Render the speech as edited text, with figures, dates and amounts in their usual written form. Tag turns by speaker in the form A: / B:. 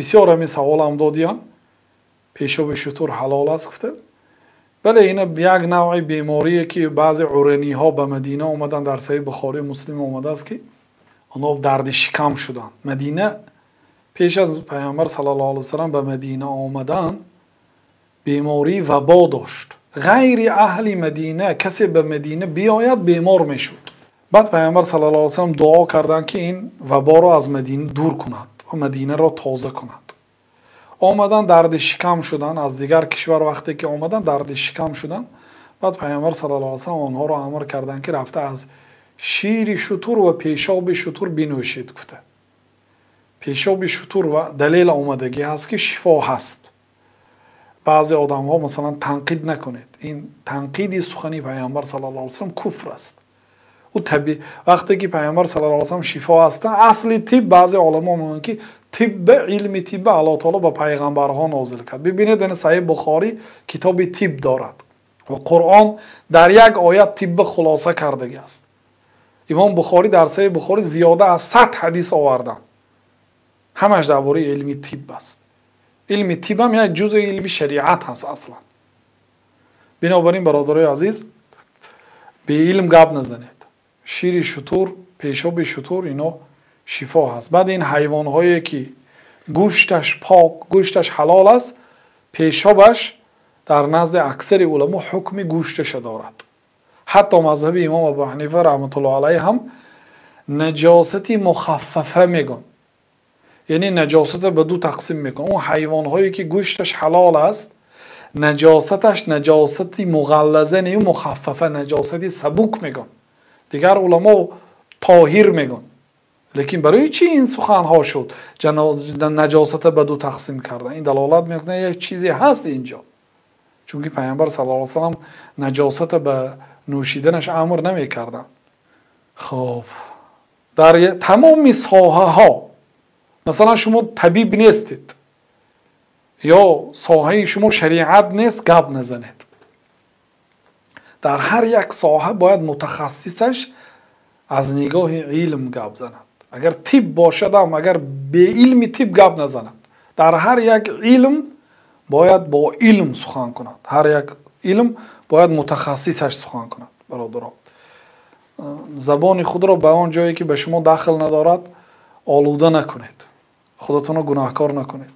A: Бисёр ҳамин саволам додиян, пешоби шутур ҳалол аст гуфта. Бале, ина як навъи беморие, ки баъзе ураниҳо ба Мадина омаданд, дар Саҳиҳи Бухорию Муслим омадааст, ки онҳо дарди шикам шуданд. Мадина пеш аз Пайғамбар саллаллоҳу алайҳи васаллам ба Мадина омадан бемории вабо дошт. Ғайри аҳли Мадина касе ба Мадина биёяд, бемор мешуд. Баъд Пайғамбар саллаллоҳу алайҳи васаллам дуо карданд, ки ин ваборо аз Мадина дур кунад ва Мадинаро тоза кунад. Омадан, дарди шикам шудан, аз дигар кишвар вақте ки омадан, дарди шикам шудан. Баъд Пайғамбар саллаллоҳу алайҳи васаллам онҳоро амр карданд, ки рафта аз шири шутур ва пешоби шутур бинӯшед гуфта. Пешоби шутур ва далел омадагӣ ҳаст, ки шифо ҳаст. Баъзе одамҳо, масалан, танқид накунед, ин танқиди сухани Пайғамбар саллаллоҳу алайҳи васаллам куфр аст. Ӯ таби вақте ки Пайғамбар саллаллоҳу алайҳи васаллам шифо ҳастанд, асли тиб, баъзе оламо мегӯянд, ки тибба, илми тибба Аллоҳ таоло ба пайғамбарҳо нозил кард. Бибинед, ин Саҳиҳи Бухорӣ китоби тиб дорад ва Қуръон дар як оят тибба хулоса кардагӣ аст. Имом Бухорӣ дар Саҳиҳи Бухорӣ зиёда аз 100 ҳадис оварданд, ҳамаш дар бораи илми тиб аст. Илми тиб ҳам як ҷузъи илми шариат ҳаст аслан. Бинобар ин, бародарои азиз, беилм гап назанед. Шири шутур, пешоби шутур, ино шифо ҳаст. Баъд ин ҳайвонҳое, ки гӯшташ пок, гӯшташ ҳалол аст, пешобаш дар назди аксари уламо ҳукми гӯшташа дорад. Ҳатто мазҳаби имом Абу Ҳанифа раҳматуллоҳ алайҳ ҳам наҷосати мухаффафа мегӯн, яъне наҷосата ба ду тақсим мекунад. Он ҳайвонҳое, ки гӯшташ ҳалол аст, наҷосаташ наҷосати муғаллаза не, мухаффафа, наҷосати сабук мегӯн. Дигар уламо тоҳир мегӯн. Лекин барои чӣ ин суханҳо шуд, наҷосата ба ду тақсим кардан? Ин далолат мекунад, як чизе ҳаст инҷо, чунки Пайғамбар саллаллоҳу алайҳи васаллам наҷосата ба нӯшиданаш амр намекарданд. Хоб, дар тамоми соҳаҳо, масалан, шумо табиб нестед ё соҳаи шумо шариат нест, гап назанед. Дар ҳар як соҳа бояд мутахассисаш аз нигоҳи илм гап занад. Агар тиб бошадам, агар беилми тиб гап назанад. Дар ҳар як илм бояд бо илм сухан кунад, ҳар як илм бояд мутахассисаш сухан кунад. Бародарон, забони худро ба он ҷое, ки ба шумо дахл надорад, олуда накунед, худатонро гунаҳкор накунед.